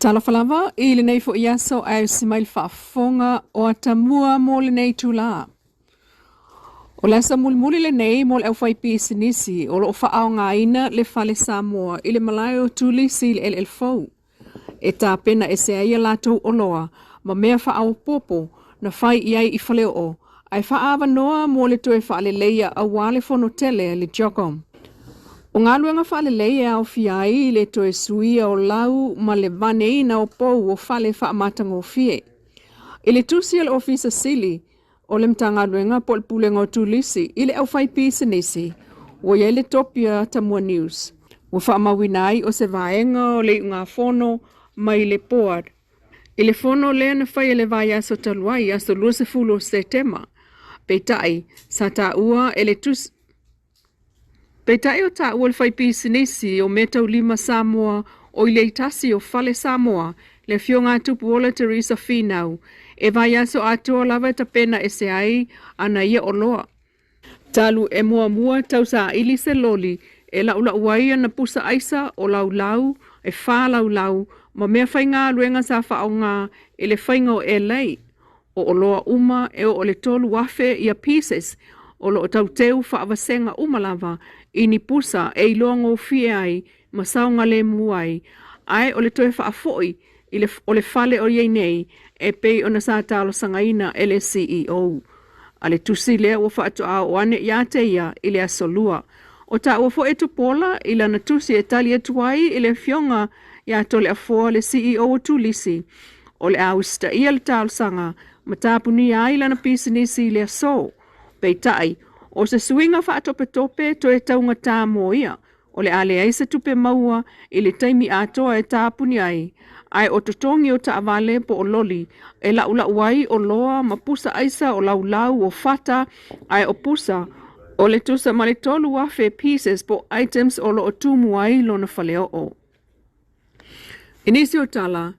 Talofa lava i lenei foi aso ae usi mai le faafofoga o Atamua mo lenei itulā. O le aso mulimuli lenei mo le aufaipisinisi o lo o faaaogaina le Fale Samoa i le malae o Turisi i le eleele fou e tapena ese ai a latou oloa ma mea faaopoopo na fai i ai i Faleoo ae faaavanoa mo le toe faaleleia aua le fono tele a le CHOGM. O galuega faalelei e aofia ai le toe suia o lau ma le vaneina o pou o fale faamatagofie. I le tusi a le Ofisa Sili o le Matagaluega po o le Pulega o Turisi i le aufaipisinisi, ua i ai le topi a Tamua News, ua faamauina ai o se vaega o le iugafono mai le Board i le fono lea na faia i le vaiaso talu ai, aso 20 o Setema. Peitai, sa taua e le tusi Peitai o taua le faipisinisi o meataulima Samoa o i le tasi o Fale Samoa, le afioga a Tupuola Teresa Finau, e vaiaso atoa lava e tapena ese ai ana ia oloa. Talu e muamua tausaili se loli e laulau ai ana pusa aisa o laulau e whā laulau ma mea faigaluega sa faaaoga i le faiga o elei. O oloa uma e oo i le 3,000 ia pieces o lo o tauteu faavasega uma lava i ni pusa e iloa gofie ai ma saogalemu ai, ae o le toe faafoi i le, o le fale o i ai nei e pei ona sa talosagaina e le CEO. A le tusi lea ua faatoa oo ane ia te ia i le aso Lua. O taua foi e Tupuola i lana tusi e tali atu ai i le afioga ia Toleafoa le CEO o Turisi, o le a usitaia le talosaga ma tapunia ai lana pisinisi i le aso. Peitai, o se suiga faatopetope toe taugatā mo ia, o le a leai se tupe maua i le taimi atoa e tapuni ai, ae o totogi o taavale po o loli e laulau ai oloa ma pusa aisa o laulau o fata, ae o pusa o le tusa ma le 3,000 pieces po items o lo o tumu ai lona faleoo. I nisi o tala,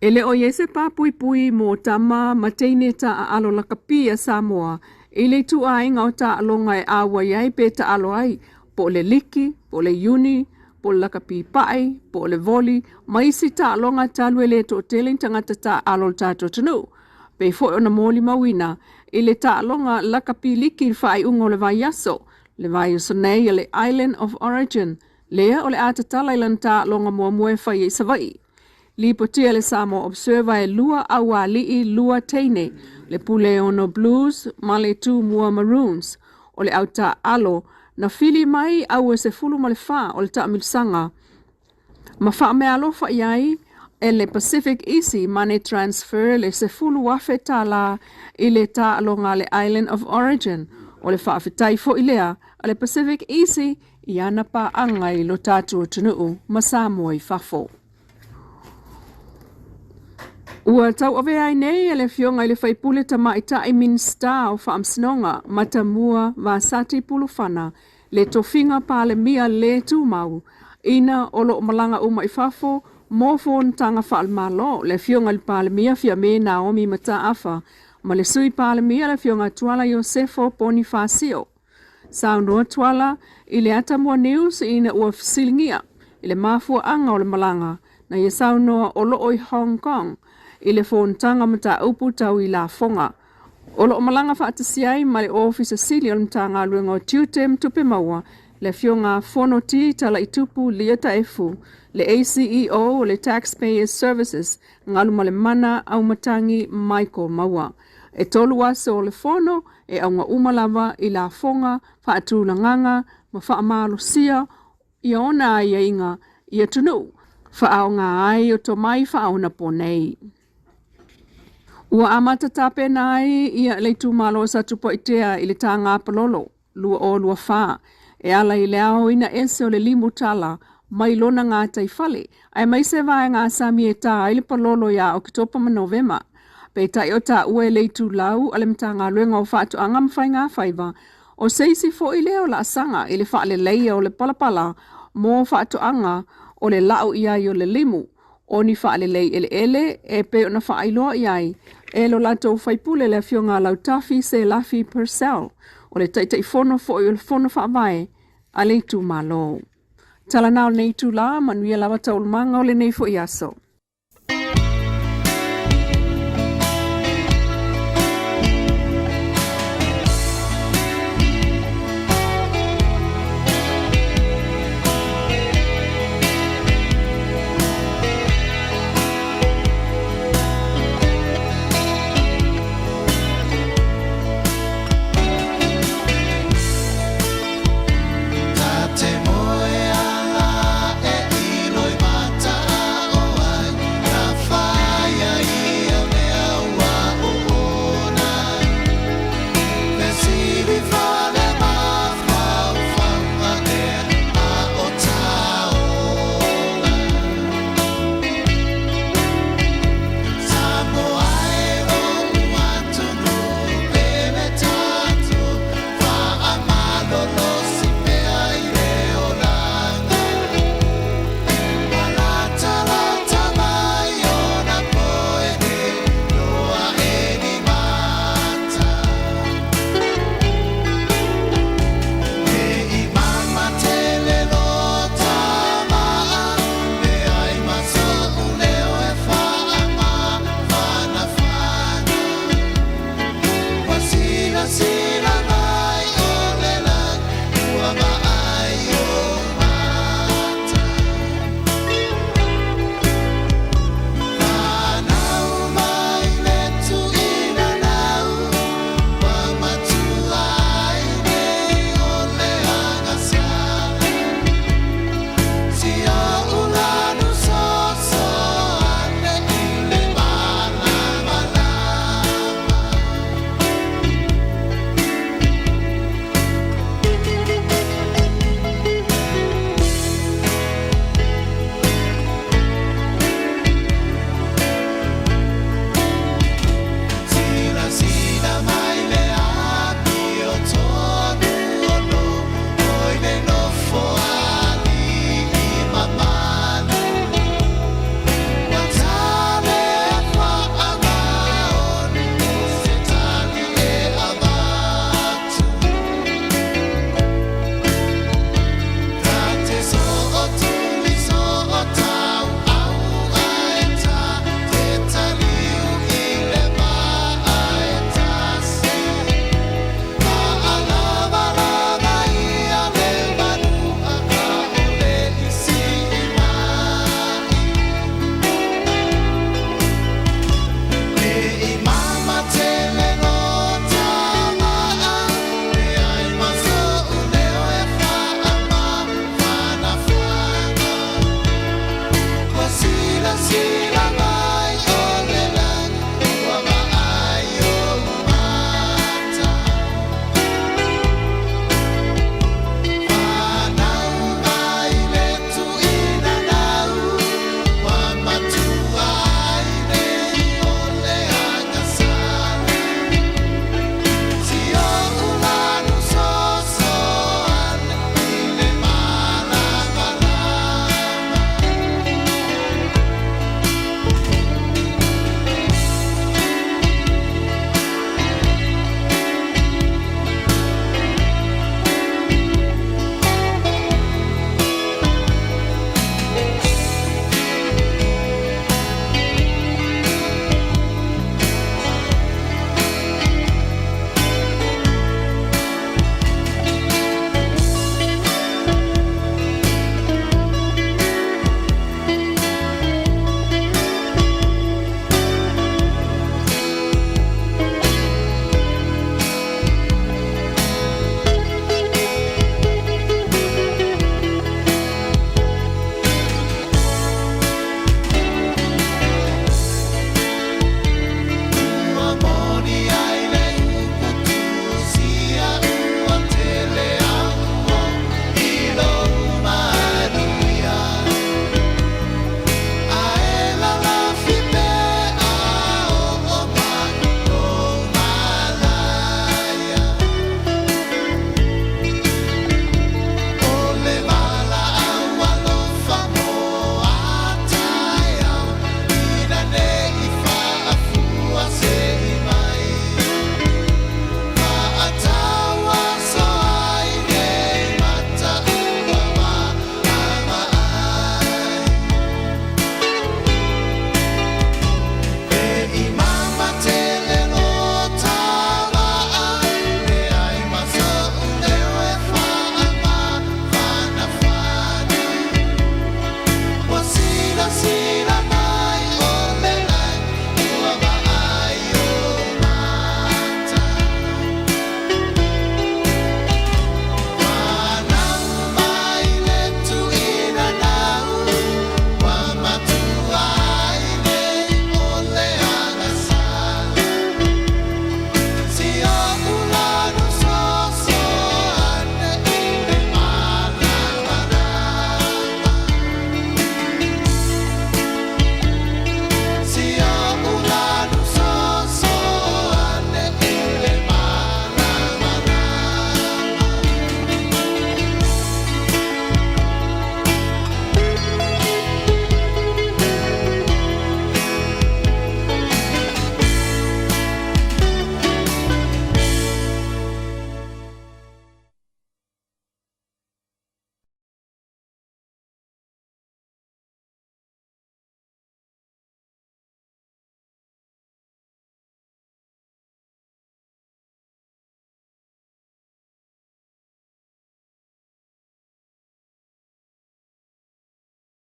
e le o i ai se pāpuipui mō tama ma teine taaalo lakapi a Samoa i le ituaiga o taaloga e ʻauai ai pe taalo ai, po o le liki, po o le uni, po o le lakapi paʻi, po o le voli, ma isi taaloga talu e le toatele ni tagata taaalo o le tatou atunuu. Pei foi ona molimauina i le taaloga lakapi liki i le faaiuga o le vaiaso, le vaiaso nei a le Island of Origin, lea o le a tatala i lana taaloga muamua e fai ai i Savaii. Lipotia e le Samoa Observer e lua aualii lua teine, le Puleono Blues ma le Tumua Maroons, o le au taaalo na fili mai au e 14 o le taamilosaga ma faameaalofa i ai e le Pacific Easy Money Transfer le $10,000 i le taaloga a le Island of Origin. O le faafetai foi lea a le Pacific Easy i ana paaga i lo tatou atunuu ma Samoa i fafo. Ua tauavea ai nei e le Afioga i le Faipule Tamaitai Minisita o Faamasinoga Matamua Vasati Pulufana le tofiga Palemia lē tumau ina o lo o malaga uma i fafo mo fonotaga faale-Malo le Afioga i le Palemia Fiame Naomi Mataafa ma le Sui Palemia le Afioga Tuala Iosefo Ponifasio. Saunoa Tuala i le Atamua News ina ua fesiligia i le mafuaaga o le malaga na ia saunoa o lo o i Hong Kong i le fonotaga mataupu tau i lafoga. O lo o malaga faatasi ai ma le Ofisa Sili o le Matagaluega o Tiute ma Tupe Maua, le Afioga Fonoti Talaitupu Lia Taefu, le ACEO o le Taxpayers Services, Galumalemana Aumatangi Michael Maua. E tolu aso o le fono e auga uma lava i lafoga, faatulagaga ma faamalosia ia ona aiaiga i atunuu faaaoga ai o tomai faaonaponei. Ua amata tapena ai ia le itumalo o Satupaitea i le Taga Palolo 2024 e ala i le aoina ese o le limu tala mai lona gataifale aemaise vaega sami e tā ai le palolo ia Oketopa ma Novema. Peitai o taua e le itulau a le Matagaluega o Faatoaga ma Faigafaiva, o se isi foi lea o laasaga i le faaleleia o le palapala mo faatoaga o le lau i ai o le limu, o ni faalelei eleele e pei ona faailoa i ai e lo latou faipule le Afioga Lautafi Selafi Purcell, o le Taitaifono foi o le Fono Faavae a le itumalo. Tala na o lenei itulā, manuia lava taualumaga o lenei foi aso.